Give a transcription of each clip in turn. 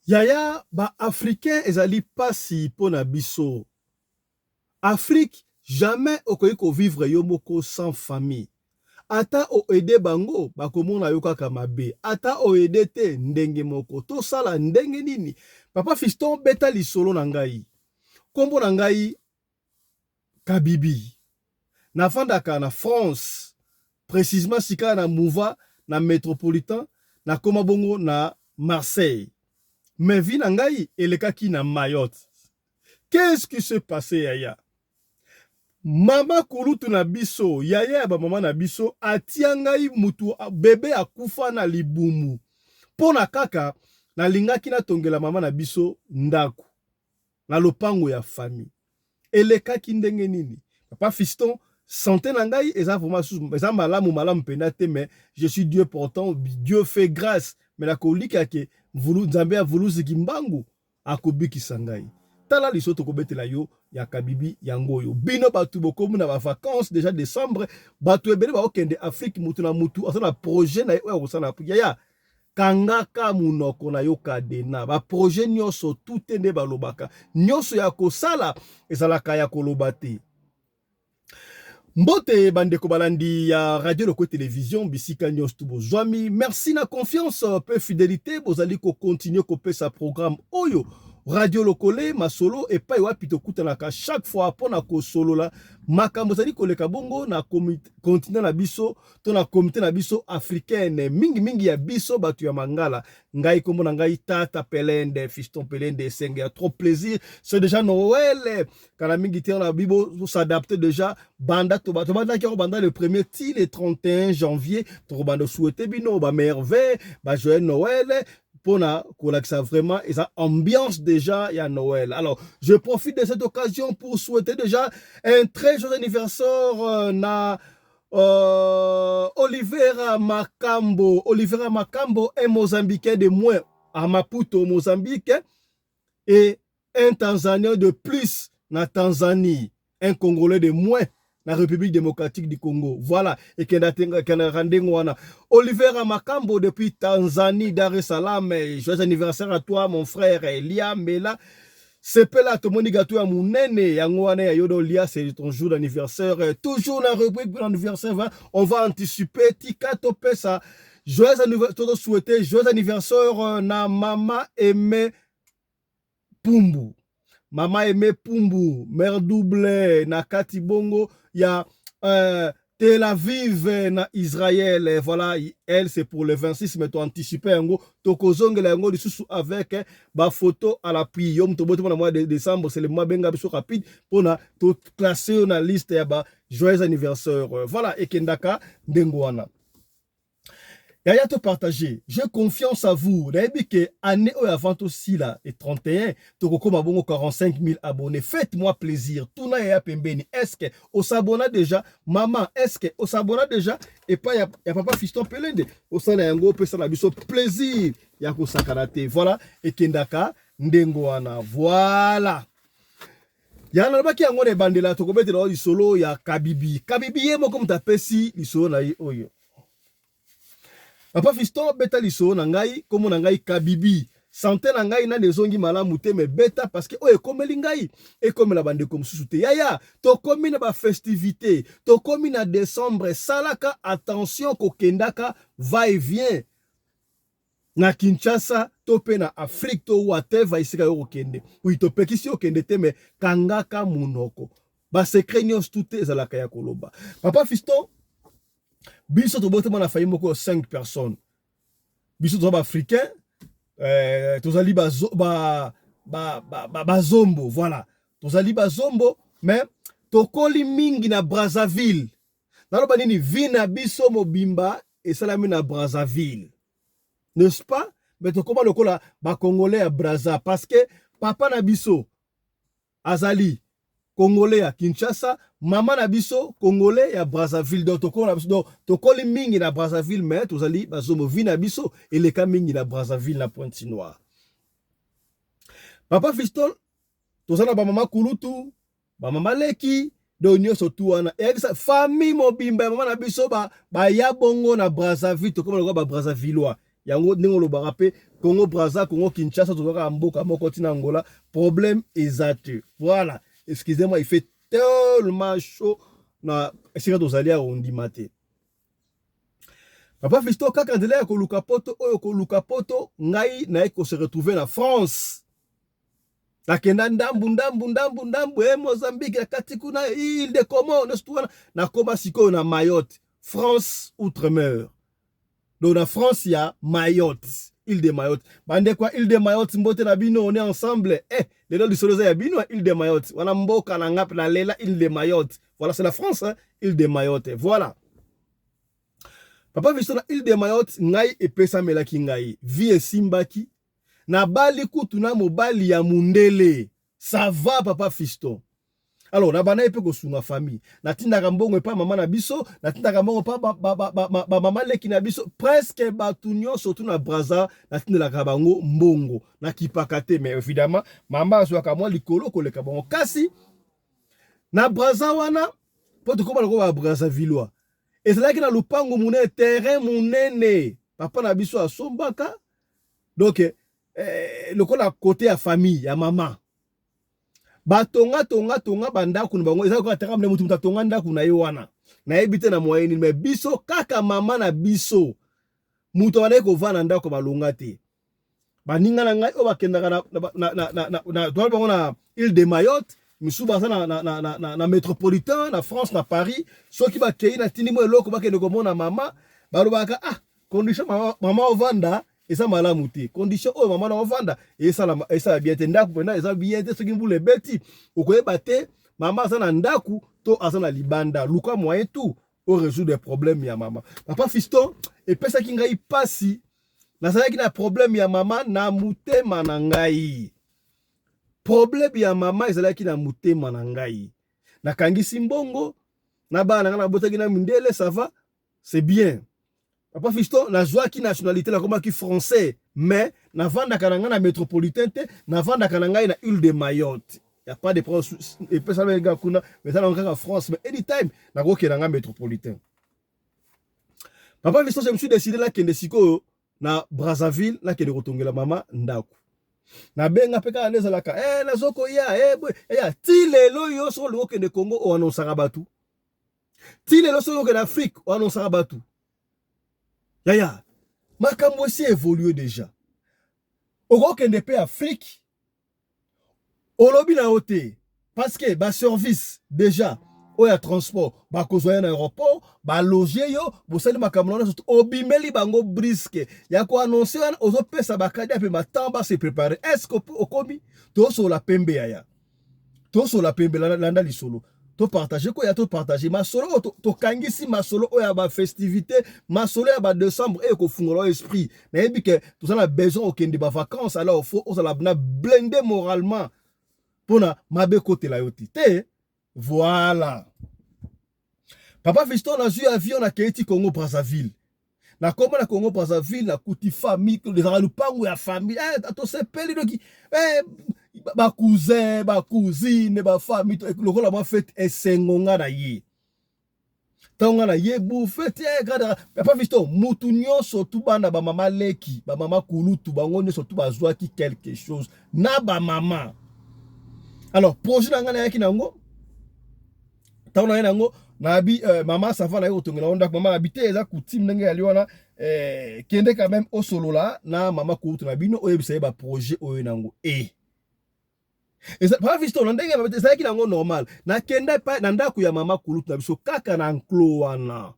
Yaya ba africain ezali pasi pona biso Afrique jamais okoki ko vivre yo moko sans famille ata o aider bango bakomona yo kaka mabe ata o aider te ndenge moko tosala ndenge nini papa fiston beta lisolo na ngai kombo na ngai Kabibi. Nafandaka na France, precisement sika na mouva na metropolitan, nakoma bongo na Marseille. Mais vie na ngai elekaki na Mayotte. Qu'est-ce qui s'est passe yaya? Mama kulutu na biso, yaya ya ba mama na biso atia ngai mutu bebe akufa na libumu pona kaka nalingaki natongela mama na biso ndaku. Na lopango ya famille. Elekaki ndenge nini? Papa Fiston, sante na ngai eza vraiment susu eza malamu malamu mpenza te, mais je suis Dieu portant, Dieu fait grâce, mais nakolika ke mvulu Nzambe ya Vuluzi Kimbangu akobikisa ngai. Tala liso tokobetela yo ya Kabibi yango oyo. Bino batu bokomi na ba vacances déjà décembre, batu ebele bakokende Afrique, mutu na mutu aza na projet na ye oyo akosala na Afrique. Yaya, Kangaka munoko na yo cadena ba projet nioso tout te nde balobaka nioso ya kosala ezalaka ya koloba te. Mbote bandeko balandi ya Radio Lokwe Television bisika nionso tu bozwami. Merci na confiance pe fidelite bozali ko continuer kopesa programme oyo Radio Lokole masolo epai wapi tokutanaka chaque fois pona kosolola makambo ezali koleka bongo na continent na biso to na comité na biso africaine mingi mingi ya biso bato ya mangala. Ngai kombo na ngai Tata Pelende, Fiston Pelende, esenge ya trop plaisir. C'est déjà Noël kala mingi te na bibo s'adapter déjà banda to bato bandaki yango banda le premier ti le 31 janvier tokobanda souhaiter bino ba merveille ba joyeux Noël pona kolakisa vraiment eza ambiance déjà ya Noël. Alors je profite de cette occasion pour souhaiter déjà un très joyeux anniversaire na Oliveira Makambo. Oliveira Makambo, un Mozambicain de moins à Maputo, Mozambique, et un Tanzanien de plus na Tanzanie, un Congolais de moins na République démocratique du Congo. Voilà, et kenda ndenge wana. Oliveira Makambo depuis Tanzanie, Dar es Salaam, joyeux anniversaire à toi mon frère Elia Mela. Sepela tomoni gâteau ya munene yango wana ya yodo lia, c'est ton jour d'anniversaire. Toujours na rubrique pour l'anniversaire, on va anticiper tika topesa joyeux anniversaire, toto souhaiter joyeux anniversaire na mama Aimé Pumbu. Mama Aimé Pumbu, mère double na kati bongo ya Tel Aviv na Israël. Voilà, elle c'est pour le 26, mais to anticiper yango, tokozongela yango lisusu avec ba photo à l'appui. Yo muto boto na mois de décembre, c'est le mois benga biso rapide pona to classer na liste ya ba joyeux anniversaire. Voilà, ekendaka ndengo wana. Yaya to partager, j'ai confiance à vous. Nayebi ke année oyo avant tosila et 31 tokokoma bongo 45 000 abonnés. Faites-moi plaisir. Tuna yaya pembeni. Est-ce que osabona déjà? Maman, est-ce que osabona déjà? Et pas ya, ya papa Fiston Pelende. Osala yango pesa na biso plaisir ya kosakana te. Voilà, ekendaka ndengo wana. Voilà. Ya nalobaki yango na ebandela tokobetela lisolo ya Kabibi. Kabibi ye moko moto apesi lisolo na ye oyo. Papa Fiston beta lisolo na ngai, kombo na ngai Kabibi. Santé na ngai nani ezongi malamu te, mais beta parce que oyo ekomeli ngai ekomela bandeko mosusu te. Yaya, tokomi na ba festivité, tokomi na décembre, salaka attention kokendaka va et vient na Kinshasa to pe na Afrique to whatever esika yo kokende. Oui, topekisi yo kende te, mais kangaka munoko. Ba secret nyonso tout te ezalaka ya koloba. Papa Fiston, biso tobotama na famille moko ya 5 personnes. Biso toza ba africain, tozali bazombo, voilà. Tozali bazombo, mais tokoli mingi na Brazzaville. Naloba nini, vie na biso mobimba esalami na Brazzaville. N'est-ce pas? Mais tokoma lokola ba Congolais ya Brazza parce que papa na biso azali Congolais ya Kinshasa, mama na biso Congolais ya Brazzaville. Donc tokoli na biso, donc tokoli mingi na Brazzaville, mais tozali bazombo, vie na biso eleka mingi na Brazzaville na Pointe Noire. Papa Fiston, tozala ba mama kulutu, ba mama leki, donc nyonso tu wana eyakisa famille mobimba ya mama na biso ba baya bongo na Brazzaville, tokoma lokola ba Brazzavillois. Yango ndenge olobaka mpe Congo Brazza, Congo Kinshasa, tozwaka mboka moko ntina Angola, problème eza te. Voilà, excusez-moi, il fait tellement chaud na esika tozali ya kondima te. Papa Fiston, kaka nzela ya koluka poto oyo, koluka poto, ngai naye kose retrouver na France. Nakenda ndambu ndambu ndambu ndambu, Mozambique, nakati kuna île de Comores, nyonso tu wana, nakoma sikoyo na Mayotte, France outre-mer. Donc na France ya Mayotte, île de Mayotte. Bandeko ya île de Mayotte, mbote na bino, on est ensemble. Lelo lisolo eza ya bino ya île de Mayotte. Wana mboka na nga mpe nalela île de Mayotte. Voilà, c'est la France, hein, île de Mayotte. Voilà. Papa Fiston, na île de Mayotte, ngai epesamelaki ngai. Vie esimbaki. Nabali kutu na mobali ya mundele. Ça va, papa Fiston. Alors nabandaki mpe kosunga famille, natindaka mbongo epa mama na biso, natindaka mbongo epa bamama leki na biso, presque bato nyonso tu na Braza natindelaka bango mbongo, nakipaka te. Mais évidemment mama azwaka mwa likolo koleka bango. Kasi na Braza wana, mpo tokóma lokola Babrazavillois, ezalaki na lupango monene, terrain monene papa na biso asombaka. Donc lokola côté ya famille ya mama batonga tonga tonga bandako na bango, eza lokola terrain monene, motu moto atonga ndako na ye wana, nayebi te na moyen nini. Mais biso kaka mama na biso moto abandaki kovanda ndako, balonga te. Baninga na ngai oyo bakendaka na bango na île de Mayotte, misusu baza na métropolitain na France, na Paris, soki bakei, natindi mo eloko, bakende komona mama, balobaka: "Ah, condition mama, mama ovanda eza malamu te, condition oyo mama na ovanda esala bien te, ndako mpenza eza bien te. Soki mbula ebeti, okoyeba te mama aza na ndako to aza na libanda. Luka moyen tout orésoudre problème ya mama." Papa Fiston, epesaki ngai mpasi. Nazalaki na problème ya mama na motema na ngai. Problème ya mama ezalaki na motema na ngai. Nakangisi mbongo na bana na ngai, nabotaki na mindele, ça va, c'est bien. Papa Fiston, nazwaki nationalité, nakomaki français, mais navandaka na ngai na métropolitain te, navandaka na ngai na île de Mayotte. Y a pas de problème, epesami nga kuna, mais eza nango kaka France, mais anytime nakokende na ngai métropolitain. Papa Fiston, je me suis décidé, nakende sikoyo na Brazzaville, nakende kotongela mama ndako. Nabenga mpe kaka nde ezalaka, nazokoya, boye eya ti lelo. Yo soki olingi okende Congo, oannonçaka bato. Ti lelo soki okende Afrique, oannonçaka bato. Yaya, makambo esi évolue déjà. Okokende mpe Afrique, olobi na yo te, parce que baservice déjà oyo ya transport bakozwa yo na aéroport, baloger yo, bosali makambo na nyonso, obimeli bango brusque ya koannoncer wana, ozopesa bakadi ya pema temps base préparer. Est ce que okomi? Tosola pembe, yaya, tosola pembe. Landa lisolo, topartager koya, topartager masolo oyo tokangisi, masolo oyo ya bafestivité, masolo ya badécembre oyo ekofungola oyo esprit. Nayebi ke toza na besoin okende bavacance, alors faut ozala na blindé moralement mpona mabe ekotela yo te te. Voilà, papa Fiston, nazwi avion, nakei ti Congo Brazzaville. Nakoma na Congo Brazzaville, nakuti famille, ezalaka lupango ya famille, tosepeli noki, bacousin, bacousine, bafamille, lokola mwa fête, esengo. Nga na ye, ntango nga na ye bouffe te, papa Fiston, mutu nyonso tu, bana bamama leki, bamama kulutu, bango nyonso tu bazwaki quelque chose na bamama. Alors projet na ngai nayaki nango, ntango naye nango, nabi mama, ça va, naye kotongela ngo ndako. Mama abi te, eza coutume ndenge yali wana, kende quand même osolola na mama kulutu na bino, oyebisa ye baprojet oyo nango. Papa Fiston, na ndenge ezalaki nango normal, nakenda epai na ndako ya mama kulutu na biso, kaka na enclos wana,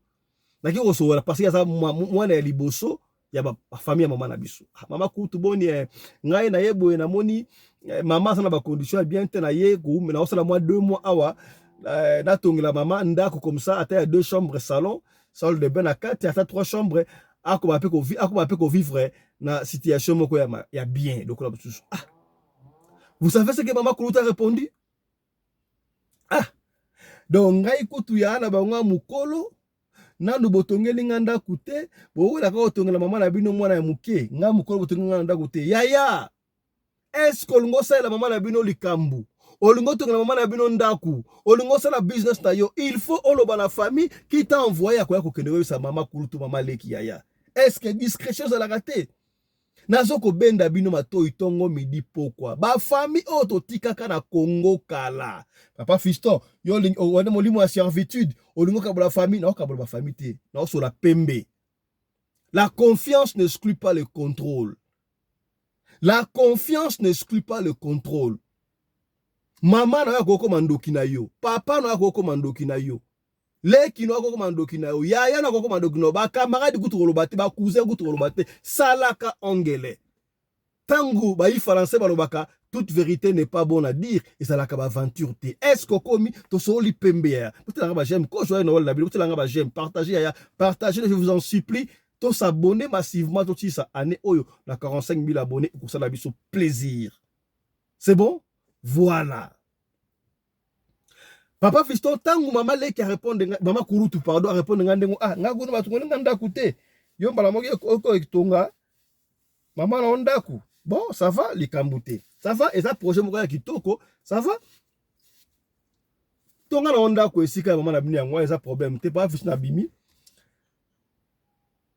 naki kosolola, parce que aza mwana ya liboso ya bafamille ya mama na biso. Ah, mama kulutu, boni, ngai na ye boye, namoni mama aza na bacondition ya bien te, na ye naosala mwa 2 mois awa, natongela mama ndako comme ça, ata ya deux chambres, salon, salle de bain na kati, ata trois chambres, akoma mpe kovivre na situation moko ya bien lokola mosusu. Ah, vous savez ce que mama kulutu a répondu? Ah, donc ngai kutu ya na bango ya mokolo, nanu botongeli nga ndako te, bowelaka kotongela mama na bino mwana ya moke. Ngai mokolo, botongeli nga na ndako te. Yaya, est-ce olingi osalela mama na bino likambo, olingi otongela mama na bino ndako, olingi osala business na yo, il faut oloba na famille? Qui t'a envoyé akoya kokende koyebisa mama kulutu, mama leki? Yaya, Est-ce que discrétion ezalaka te? Nazo kobenda bino matoyi tongo midi pokwa. Ba famille oyo totikaka na Congo kala. Papa Fiston, yo wana molimo ya servitude, olingi okabola famille, na okabola ba famille te. Na osola pembe. La confiance n'exclut pas le contrôle. La confiance n'exclut pas le contrôle. Mama na yo akokoma ndoki na yo, papa na yo akokoma ndoki na yo. Leki no akokoma ndoki na yo, yaya no akokoma ndoki na yo, bakamaradi kutu koloba te, bacousin kutu koloba te, salaka angele. Tango bayi français balobaka toute vérité n'est pas bonne à dire, ezalaka ba aventure te. Est-ce qu'okomi tosoli pembe yaya? Botelanga ba j'aime, ko joyeux Noël na bino, botelanga ba j'aime, partagez yaya, partagez, je vous en supplie, to s'abonner massivement totisa année oyo na 45 000 abonnés ekosala biso plaisir. C'est bon? Voilà. Papa Fiston, tangu mama leki a répondre nga, mama kurutu pardon a répondre nga ndengo ah nga kuna bato nga ndaku te. Yo mbala moki oko etonga mama na ndaku. Bon, ça va likambo te. Ça va eza projet moko ya kitoko, ça va. Tonga na ndako esika ya mama na bino yango eza problème te. Papa Fiston abimi.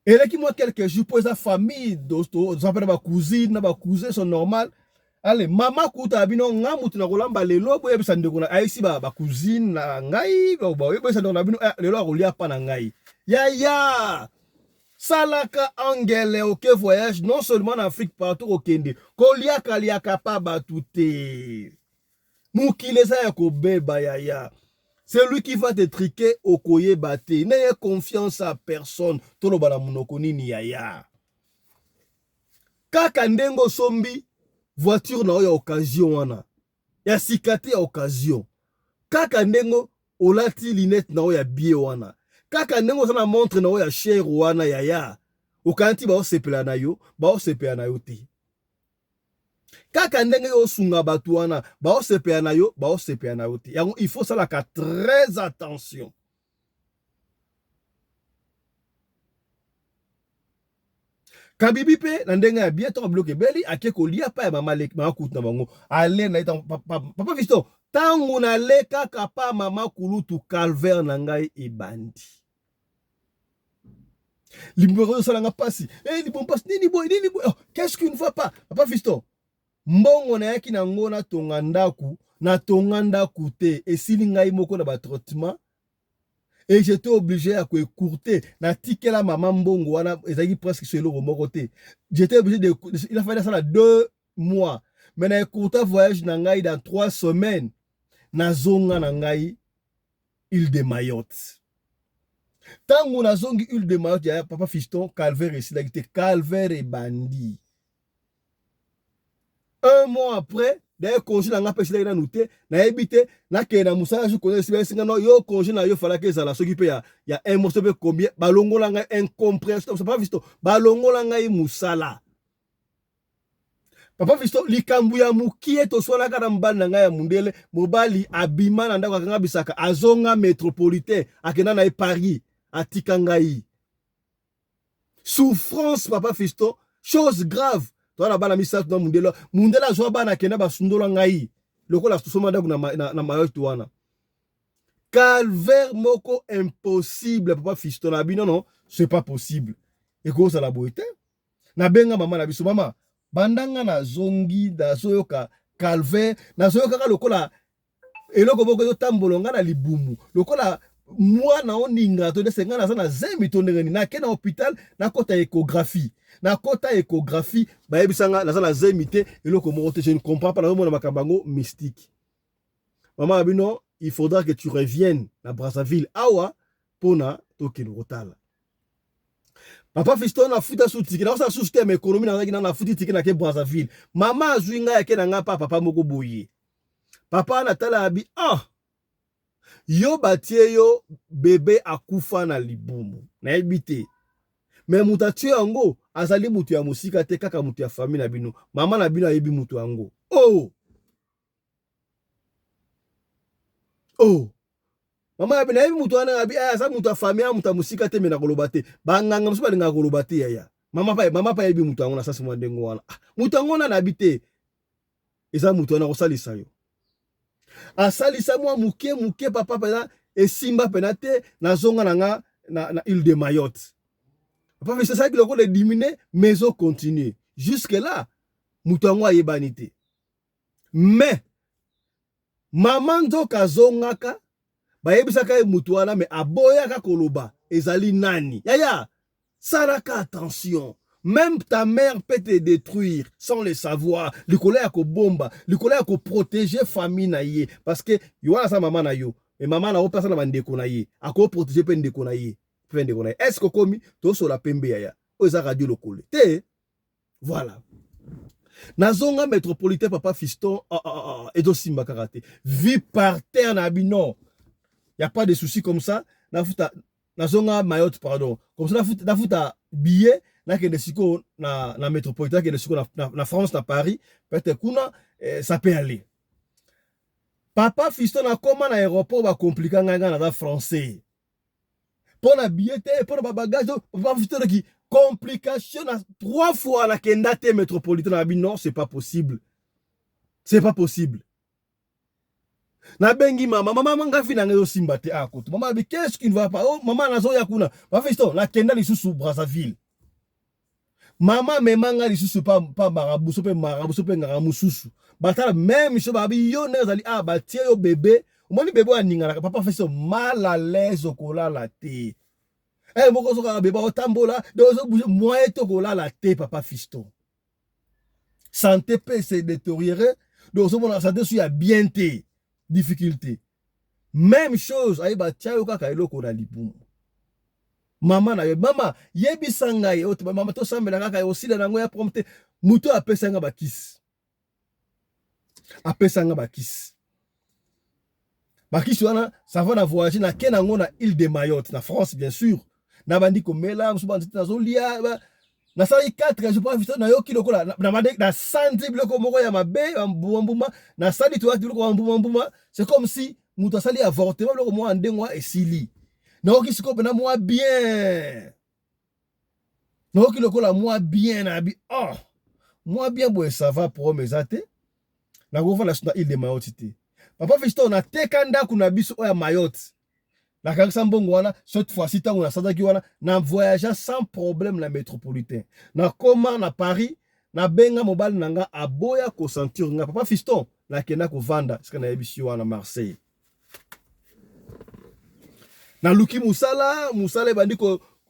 Eleki mwa quelques jours po eza famille toza mpe na bacousine na bacousin sont normal. Ale mama kuta ya bino nga mutu na kolamba lelo boyebisa ndeko na ayebisi bacousine na ngai boyebisa ndeko na bino eh, lelo akolia pa na ngai yaya salaka angele oke voyage non seulement na Afrique partout kokende koliaka liaka pa bato te. Mokili eza ya kobeba yaya. Celui qui va te triquer okoyeba te. N'ayez confiance à personne. Toloba na munoko nini yaya. Kaka ndenge osombi voiture na yo ya occasion wana. Ya sika te ya occasion. Kaka ndenge olati lunette na yo ya bien wana. Kaka ndenge oza na montre na yo ya cher wana yaya. Okanisi baosepela na yo, baosepela na yo te. Kaka ndenge yo osunga bato wana, baosepela na yo, baosepela na yo te. Yango il faut salaka très attention. Kabibi pe na ndenge ya bien ntango biloko ebeli ake kolia pa ya mama leki mama kutu na bango ale na ye papa, papa Fiston ntango nale kaka pa mama kulutu calvaire na ngai ebandi libumu ezosala nga mpasi eh, libumu mpasi nini boye nini boye oh, qu'est-ce qui ne va pas papa Fiston mbongo nayaki nango natonga ndaku natonga ndaku te esili ngai moko na batraitement et j'étais obligé ya koécourter natikela mama mbongo wana ezalaki presque so eloko moko te j'étais obligé de il a fallu asala 2 mois mais na écourta voyage na ngai dans 3 semaines nazonga na ngai île de Mayotte. Tango nazongi île de Mayotte ya papa Fiston, calvaire esilaki te, calvaire ebandi. Un mois après, d'ailleurs congé na nga mpe esilaki nanu te, nayebi te, nakende na mosala jour congé esili esinga no yo congé na yo falaki ezala soki mpe ya, ya un mois soki mpe combien, balongola ngai incompréhension, papa Fiston, balongola ngai mosala. Papa Fiston, likambo ya mukie toswanaka na mobali na ngai ya mundele, mobali abima na ndako akanga bisaka, azonga metropolitain, akenda na ye Paris, atika ngai. Souffrance papa Fiston, chose grave. Toza na bana misato na mundele, mundele azwa bana akenda basundola ngai lokola tosomba ndako na, na, na Mayotte wana. Calvaire moko impossible papa Fiston na bino non, c'est pas possible. Ekozala boye te. Nabenga mama na biso, mama banda nga nazongi nazoyoka calvaire, nazoyokaka lokola eloko moko ezotambola nga na libumu lokola mwana oninga to ndese nga naza na zemi to ndenge nini. Nake na hôpital nakota échographie, nakota échographie bayebisa nga naza na zemi te, eloko moko te, je ne comprends pas, nazomona makambo yango mystique. Mama na bino, il faudra que tu reviennes na Brazzaville awa pona tokende kotala. Papa Fiston nafuta su tike, nakosala susu te ma économie nazalaki na nafuti tike nake Brazzaville. Mama azwi ngai ake na ngai pa papa moko boye. Papa natala abi ah yo batie yo bebe akufa na libumu. Nayebi te. Mais moto atie yango azali moto ya mosika te, kaka moto ya famille na bino. Mama na bino ayebi moto yango. Oh! Oh! Mama ya nayebi moto wana abi eh, aza moto ya famille, moto ya mosika te, me nakoloba te. Banganga mosusu balingaka koloba te yaya. Mama pa mama pa yebi moto yango na sasi mwa ndenge wana. Ah, moto yango wana nayebi te. Eza moto wana kosalisa yo. Asalisa mwa moke moke papa pena esimba pena te, nazonga na nga na, na île de Mayotte. Papa Fiston esalaki lokola ediminuer, mais ezocontinue jusque là. Moto yango ayebani te, mais mama nzoka azongaka, bayebisaka ye motu wana, mais aboyaka koloba ezali nani. Yaya, salaka attention, même ta mère peut te détruire sans le savoir, likolo ya kobomba, likolo ya koprotéger famille na ye, parce que yo wana aza mama na yo, mais mama na yo mpe aza na bandeko na ye, akoprotéger mpe ndeko na ye, mpe ndeko na ye. Est ce que okomi tosola pembe, yaya? Oyo eza radio lokole te. Voilà, nazonga métropolitain, papa Fiston. Ah, ah, ah, ezosimba kaka te, vie par terre na bino, y a pas de souci comme ça. Nafuta, nazonga Mayotte, pardon, comme ça nafuta, nafuta billet, nakende sikoyo na métropolitain, nakende sikoyo na France, na Paris, peut-être kuna ça peut aller. Papa Fiston, nakóma na aéroport, bacompliquer ngai. Ngai naza français, mpo na billet te, mpo na babagage. Papa Fiston, noki complication na trois fois, nakenda te métropolitain. Na bi non, c'est pas possible, c'est pas possible. Nabengi mama: "Mama, nga vie na ngai ezosimba te." Akoto mama abi: "Qu'est-ce qui ne va pas?" "Oh mama, nazoya kuna." Papa Fiston, nakenda lisusu Brazzaville. Mama amema ngai lisusu pa marabout, so mpe marabout, so mpe nganga mosusu. Batala même so, babi: "Yo nde ezali ah, batie yo bébé." Omoni bébé oyo aninganaka, papa Fiston, mal à l'aise, okolala te. Moko ozokaka bébé otambola, donc ozobouge, moyen te, okolala te. Papa Fiston, santé mpe se détérioré, donc ozomona santé so ya bien te, difficulté. Même chose, ayeba tia yo kaka eloko na libumu. Mama na yo, mama yebisa ngai: "Mama, tosambela kaka, osila nango ya prom te." Moto apesa nga bakisi, apesa nga bakisi. Bakisi wana, ça va, na voyage, nake nango na île de Mayotte, na France bien sûr. Nabandi komela mosusu, banzete nazolia, nasalaki 4 jours. Papa, nayoki lokola nasanzi biloko moko ya mabe, bambuma mbuma. Nasali toyaki biloko ya mbuma mbuma, c'est comme si moto asali avortement, biloko moko ya ndenge wana. Esili, nayoki sikoyo mpena mwa bien, nayoki lokola mwa bien. Nayabi: "Oh, mwa bien boye, ça va, problème eza te, nakofanda so na île de Mayotte te." Papa Fiston, nateka ndako na biso oyo ya Mayotte, nakangisa mbongo wana. Cette fois-ci, ntango nasalaki wana, na voyage sans problème na métropolitain, nakoma na Paris, nabenga mobali na nga, aboya kosentir nga. Papa Fiston, nakenda kovanda esika nayebisi yo wana, Marseille. Naluki mosala, mosala ebandi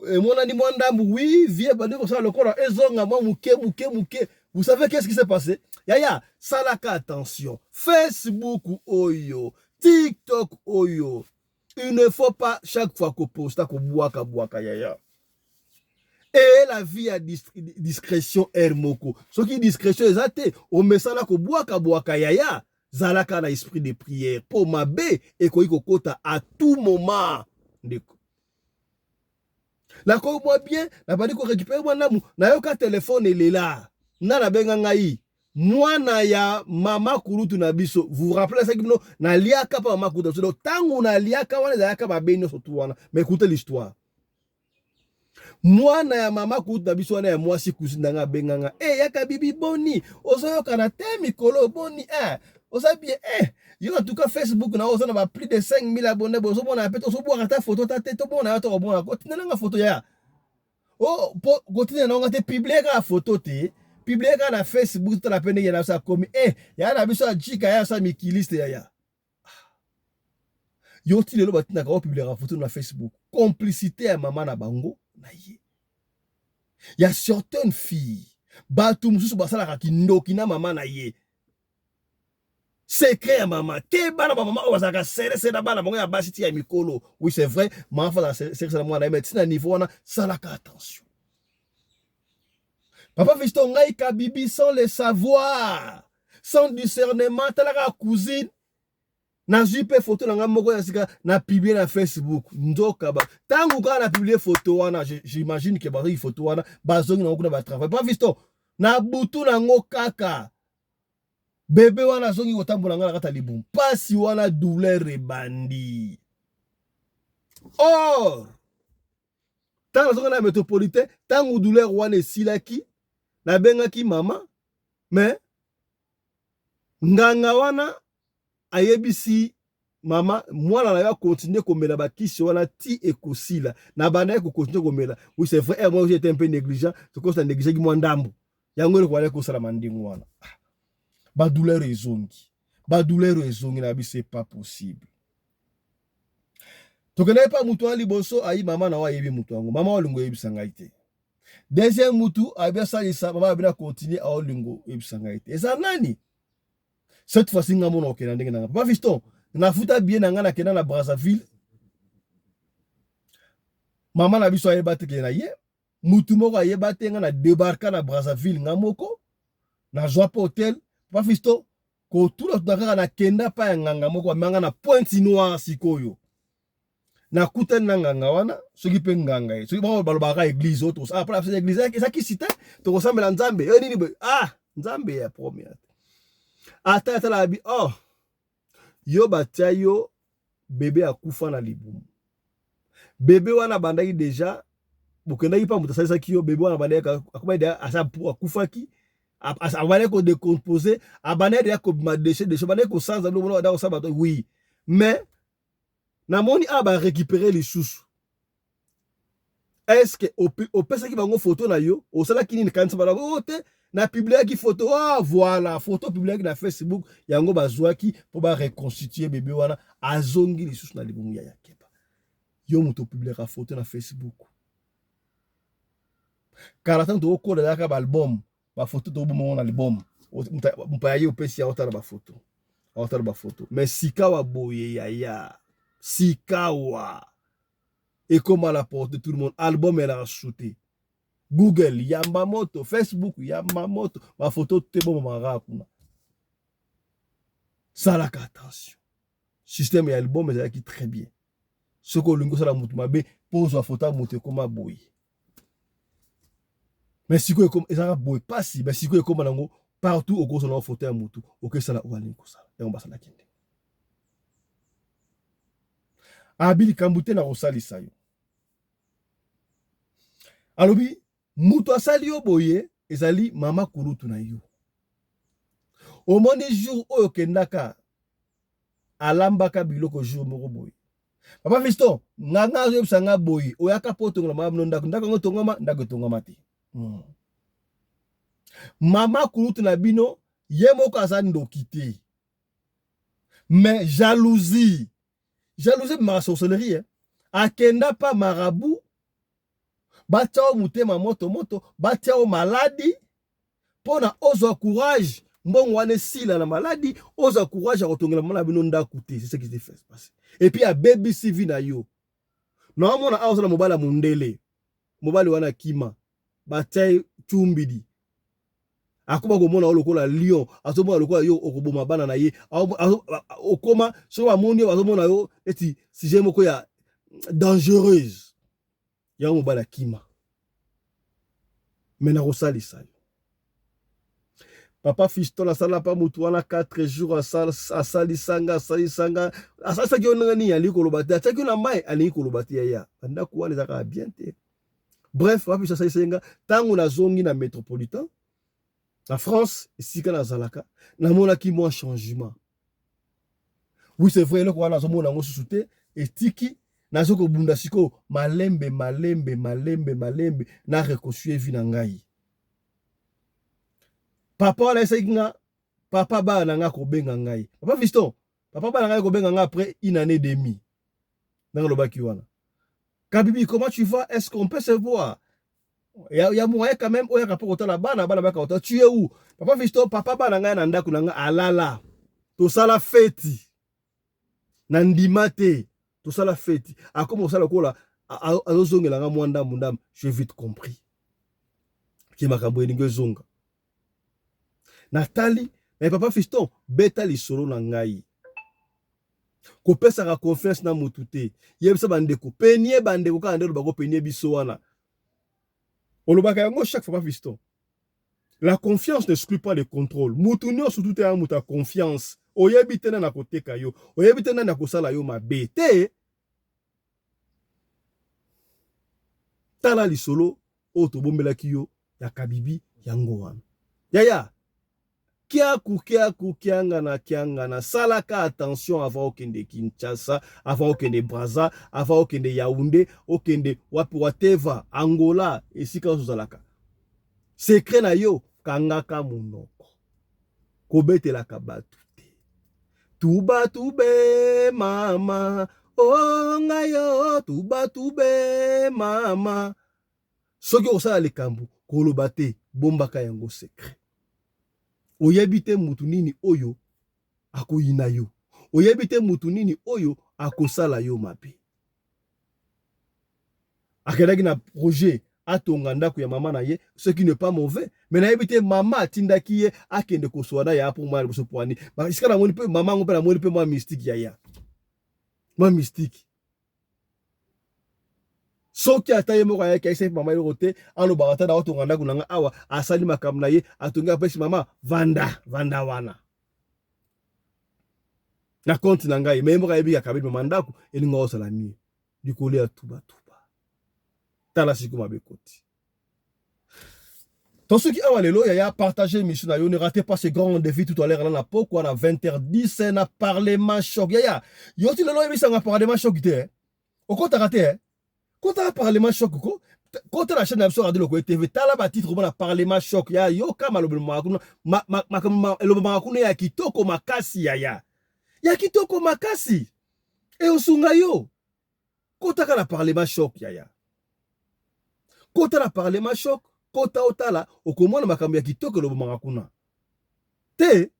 emonani mwa ndambu. Oui, vie ebandi kosala lokola ezonga mwa moke moke moke. Vous savez qu'est-ce qui s'est passé? Yaya, salaka attention, Facebook oyo, TikTok oyo, il ne faut pas chaque fois koposta, kobwaka bwaka, yaya. E la vie ya discrétion, aire moko, soki discrétion eza te, omesana kobwaka bwaka. Yaya, zalaka na esprit de prière, mpo mabe ekoki kokota à tout moment. Ndeko, nakoki mwa bien, nabandi korécupérer mwa ndamu. Nayoka telefone elela nga, nabenga ngai mwana ya mama kulutu na biso. Vous rappelez saki bino naliaka mpa mama kulutu na biso? Donc ntango naliaka wana, ezalaka mabe nyonso tu wana. Mais écoutez l'histoire: mwana ya mama kulutu na biso wana ya mwasi, cousine na nga, abenganga: "E yaka bibi, boni, ozoyokana te mikolo, boni, oza bien? Yo en tout cas, Facebook na oza na ba plus de 5000 abonnés, bozomona mpe tozobwaka ta photo ta te, tomona yo, tokomona. Kotinda nanga photo, yaya." O po kotinda nango te, publie kaka photo te, publie kaka na Facebook, totala mpe ndenge na biso akomi. Yaya na biso ajika, yaya so mikiliste. Yaya, yo ti lelo batindaka opubliaka photo na Facebook. Complicité ya mama na bango na ye, ya certaines filles, bato mosusu basalaka kindoki na mama na ye, secret ya mama te. Bana bamama oyo bazalaka serese na bana bango ya basi ti ya mikolo. Oui, c'est vrai, mama fazala serese na mwana na ye, mais ntina niveau wana, salaka attention. Papa Fiston, ngai kabibi, sans le savoir, sans discernement, talaka cousine, nazwi mpe foto na ngai moko ya sika, na publie na Facebook. Nzoka ba ntango kaka na publie foto wana, j'imagine ke bazongi foto wana, bazongi nango kuna, batravail. Papa Fiston, na butu nango kaka, bébé wana azongi kotambola ngai na kati ya libumu, mpasi wana, douleur ebandi. Or ntango nazonga na métropolitain, ntango douleur wana esilaki, nabengaki mama, mais nganga wana ayebisi Mama, mwana na yo akontinue komela bakisi wana ti ekosila. Na banda ye kokontinue komela. Oui, c'est vrai, moi j'étais un peu négligent, tokosa négligeki mwa ndambo. Yango eloko wana ekosalama ndenge wana. Ah. Ba douleur ezongi. Ba douleur ezongi na biso, c'est pas possible. Tokendaki mpa motu wana liboso, ayi mama na yo ayebi motu yango. Mama olingo oyebisa ngai te. Deuxième mutu ayebi asalisa mama abi na continue aolingo oyebisa ngai te. Eza nani? Cette fois-ci nga mona okenda ndenge nanga. Papa Fiston, nafuta billet na ngai, nakenda na Brazzaville. Mama na biso ayeba te ke na ye. Mutu moko ayeba te, nga na débarqua na Brazzaville nga moko. Nazwa mpe hotel. Papa Fiston, kotula tuna kaka nakenda pa ya nganga moko amanga na Pointe Noire sikoyo. Nakutani na nganga wana, soki mpe nganga ye. Soki bango balobaka église oyo tokosala, ah, mpona église eza kisi te, tokosambela Nzambe. E nini boye? Ah, Nzambe ya premier. Ata atala abi, oh, yo batia yo bebe akufa na libumu. Bebe wana abandaki deja, bokendaki mpa moto asalisaki yo, bebe wana abandaki akomaki deja asa akufaki, abandaki kodécompose, abandaki deja kobima déchet déchet, abandaki kosanza biloko wana, abandaki kosala bato, oui. Mais namoni awa barécupere lisusu. Est-ce que opesaki bango photo na yo? Osalaki nini? Kanisa bango oh, te na publiaki photo. Ah, voilà, photo publiaki na Facebook, yango bazwaki mpo bareconstitue bebe wana azongi lisusu na libumu ya yakeba. Yo moto opubliaka photo na Facebook. Kala ntango tokokola yaka baalbum, bafoto toboma ngo na album, mopaya ye opesi aotala bafoto, aotala bafoto. Mais sikawa boye yaya, sikawa ekoma la porte tout le monde. Album elaka su te. Google yamba moto, Facebook yamba moto, bafoto te bomamaka kuna. Salaka attention. Système ya album ezalaki très bien. Soki olingi osala motu mabe mpo ozwa foto ya moto, ekoma boye. Mais sikoyo ezalaka boye pasi. Mais sikoyo ekoma nango partout, okozwa nango foto ya motu, okesala oyo alingi kosala. Yango basalaki nde abi likambo te na kosalisa yo. Alobi moto asali yo boye ezali mama kulutu na yo. Omoni jour oyo okendaka alambaka biloko jour moko boye. Papa Fiston, nganga azoyebisa nga boye, oyaka mpo otongola mama bino ndako, ndako yango etongama, ndako etongama te. Mama kulutu na bino ye moko aza ndoki te, mais jalousie, jalousie ebimaka sorcellerie, eh? Akenda pa marabout, batia yo motema moto moto, batia yo maladi mpo na ozwa courage, mbongo wana esila na maladi, ozwa courage ya kotongela mama na bino ndako te. C'est ce qui s'est passé. Et puis abebisi vie na yo. Naomona awa oza na mobali ya mondele, mobali wana akima, batia ye cumbidi, akoma komona yo lokola lion, azomona lokola yo okoboma bana na ye. Okoma soki bamoni yo, bazomona yo neti sujet moko ya dangereuse. Yango mobali akima. Me nakosalisa yo, papa Fiston. Asala pa motu wana 4 jours, asalisanga, asalisanga, asalisaki yo ndenge nini? Alingi koloba te. Atiaki yo na mai, alingi koloba te. Yaya, bandako wana ezalaka bien te. Bref, papa Fiston asalisaki nga. Ntango nazongi na métropolitain na France, esika nazalaka, namonaki mwa changement. Oui, c'est vrai, eloko wana nazomona yango susu te, etiki. Nazo kobunda sikoyo malembe malembe malembe malembe na reconstruire vie na ngai. Papa wana esaki nga, papa bana na ngai kobenga ngai, papa Fiston, papa bana ngai kobenga ngai après une année demi. Ndenge alobaki wana: "Kabibi, comment tu vas? Est-ce qu'on peut se voir? Ya moyen quand même oyaka mpo kotala bana, bana bayaka kotala. Tu es où?" Papa Fiston, papa bana ngai na ndako na ngai alala, tosala feti na ndima te, tosala feti. Akoma kosala lokola azozongela nga mwa ndambu ndambu. J'ai vite compris ke makambo elingi ezonga. Natali me papa Fiston, beta lisolo na ngai. Kopesaka confiance na motu te. Yebisa bandeko, penie bandeko kaka nde olobaka, openie biso wana, olobaka yango chaque fois. Papa Fiston, la confiance n'exclut pas le contrôle. Mutu nyonso tu te ya moto ya confiance. Oyebi te nani akoteka yo, oyebi te nani akosala yo mabe te. Tala lisolo oyo tobombelaki yo ya Kabibi, yango wana yaya. Kiaku kiaku kiangana kiangana, salaka attention avant okende Kinshasa, avant okende Brazza, avant okende Yaoundé, okende wapi whatever, Angola, esika ozalaka. Secret na yo, kangaka monoko. Kobetelaka bato te. Tuba tube mama, oh ngai yo, tuba tube mama. Soki osala likambo, koloba te, bombaka yango secret. Oyebi te mutu nini oyo akoyina yo. Oyebi te mutu nini oyo akosala yo mabe. Akendaki na projet atonga ndako ya mama na ye, ce qui n'est pas mauvais, mais nayebi te mama atindaki ye akende kosoa na ya po mwana liboso po ani. Ba esika namoni mpe mama yango mpe namoni mpe mwa mystique ya ya. Mwa mystique. Soki ata ye moko ayaki ayesaki mama eloko te, alobaka ata na otonga ndako na nga awa, asali makambo na ye, atongi apesi mama, vanda, vanda wana. Na compte na ngai, mais ye moko ayebi akabeli mama ndako, elinga osala mieux. Likolo ya tuba tuba. Tala sikoyo mabe ekoti. Tosuki awa lelo yaya, partager émission na yo, ne ratez pas ce grand rendez-vous tout à l'heure na pokwa na 20h10 na Parlement Choc. Yaya, yo ti lelo oyebisanga Parlement Choc te. Okotaka te. Kotaka Parlement Choc ko. Kota na chaîne na biso Radio Lokole TV, tala ba titre omona Parlement Choc. Ya yoka malobelo makuna, makambo elobamaka kuna ya kitoko makasi yaya. Ya kitoko makasi. E osunga yo. Kotaka na Parlement Choc yaya. Kota na Parlement Choc, kota otala okomona makambo ya kitoko elobamaka kuna. Te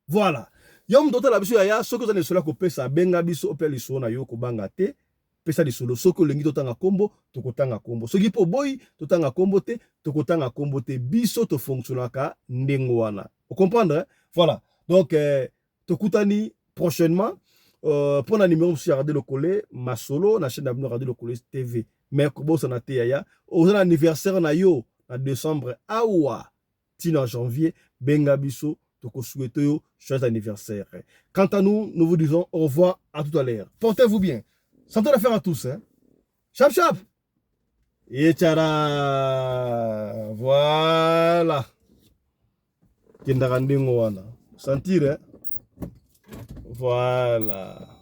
voilà. Yo moto otala biso yaya, soki oza na lisolo ya kopesa, benga biso opesa lisolo na yo, kobanga te. Pesa lisolo, soki olingi totanga kombo, tokotanga kombo. Soki mpo oboyi totanga kombo te, tokotanga kombo te. Biso tofonctionnaka ndenge wana. Ocomprendre? Hein? Voilà. Donc tokutani prochainement pour na numéro mosusu ya Radio Lokole Masolo na chaîne na bino Radio Lokole TV. Mais kobosana te yaya, oza na anniversaire na yo na décembre awa ti na janvier, benga biso tokosouhaite yo joyeux anniversaire. Quant à nous, nous vous disons au revoir, à tout à l'heure. Portez-vous bien. Santé d'affaires à tous. Hein. Chap chap. Et tchara. Voilà. Kendaka ndenge wana. Sentir, hein? Voilà.